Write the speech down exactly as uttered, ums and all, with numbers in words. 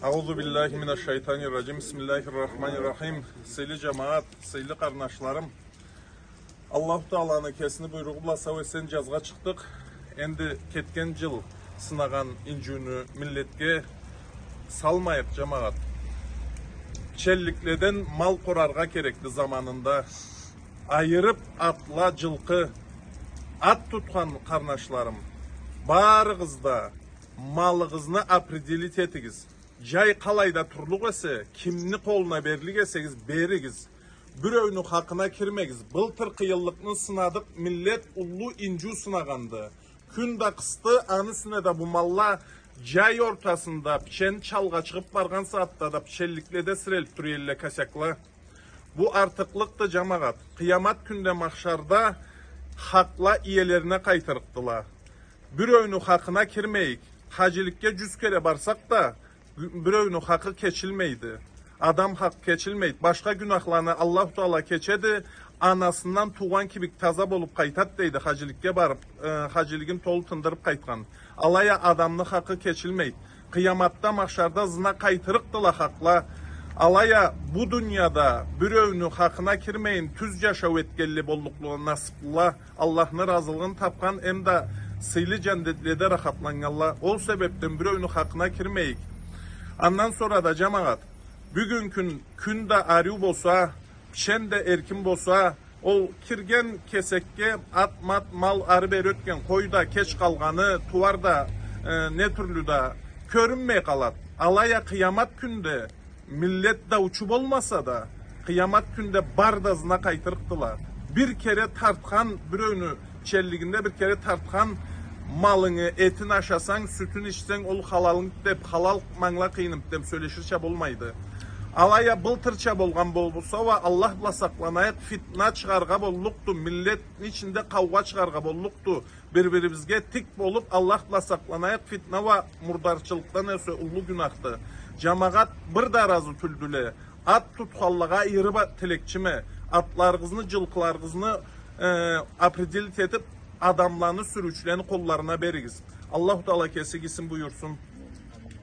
Аузу биллахи минаш-шайтанир-раджим. Бисмиллахир-рахманир-рахим. Сыйлы джамагъат, сыйлы къарнашларым. Аллаху Тааланы кесини буйругъу бла сау-эсен джазгъа чыкъдыкъ. Энди кетген джыл сынагъан инджиуню миллетге салмайыкъ, джамагъат. Пчелликледен мал къораргъа керекди заманында. Айырып атла, джылкъы, ат тутхан къарнашларым, барыгъыз да малыгъызны определить этигиз. Джай къалайда турлукъ эсе, кимни къолуна берлик эсегиз, беригиз. Биреуню хакъына кирмегиз. Былтыр къыйынлыкъны сынадыкъ, миллет уллу инджиу сынагъанды. Кюн да къысды, аны юсюне да бу малла джай ортасында пичен чалгъа чыгъып баргъан сагъатда да пчелликледе сирелип тура элле косякла. Бу артыкълыкъды, джамагъат. Къыямат кюнде махшарда хакъла иелерине къайтырыкъдыла. Биреуню хакъына кирмейик. Хаджиликге джюз кере барсакъ да, биреуню хакъы кечилмейди. Адам хакъы кечилмейди. Башха гюнахланы Аллаху Таала кечеди, анасындан туугъан кибик таза болуп къайтад дейди, хаджиликге барып, э, хаджилигин толу тындырып къайтхан. Алай а адамны хакъы кечилмейди. Къыяматда, махшарда ызына къайтырыкъдыла хакъла. Алай а бу дунияда биреуню хакъына кирмейин, тюз джашау этгенле боллукъла насыплыла, Аллахны разылыгъын тапхан эмда сыйлы джандетледе рахатланнганла. Ол себепден биреуню хакъына кирмейик. Андан сора да, джамагъат, бюгюн кюн, кюн да ариу болса, пичен да эркин болса, ол кирген кесекге ат-мат, мал ары-бери ётген, къой да, кеч къалгъаны, тууар да, э, не тюрлю да кёрюнмей къалад. Алай а къыямат кюнде миллет даучу болмаса да, къыямат кюнде бары да ызына къайтырыкъдыла. Бир кере тартхан, биреуню пчеллигинде бир кере тартхан малынгы этин ашасанг, сютюн ичсенг, ол халалынг деп, халал мангла къыйынып деп сёлеширча болмайды. Алай а былтырча болгъан болса уа, Аллах бла сакъланайыкъ, фитна чыгъаргъа боллукъду, миллетни ичинде къаугъа чыгъаргъа боллукъду. Бир-бирибизге тик болуп, Аллах бла сакъланайыкъ, фитна уа мурдарчылыкъдан эсе уллу гюнахды. Джамагъат бир да разы тюлдюле. Ат тутханлагъа айырып а-, тилекчиме. Атларыгъызны, джылкъыларыгъызны, э, определить этип, адамланы, сюрюучюлени къолларына беригиз. Аллаху Таала кеси игисин буюрсун.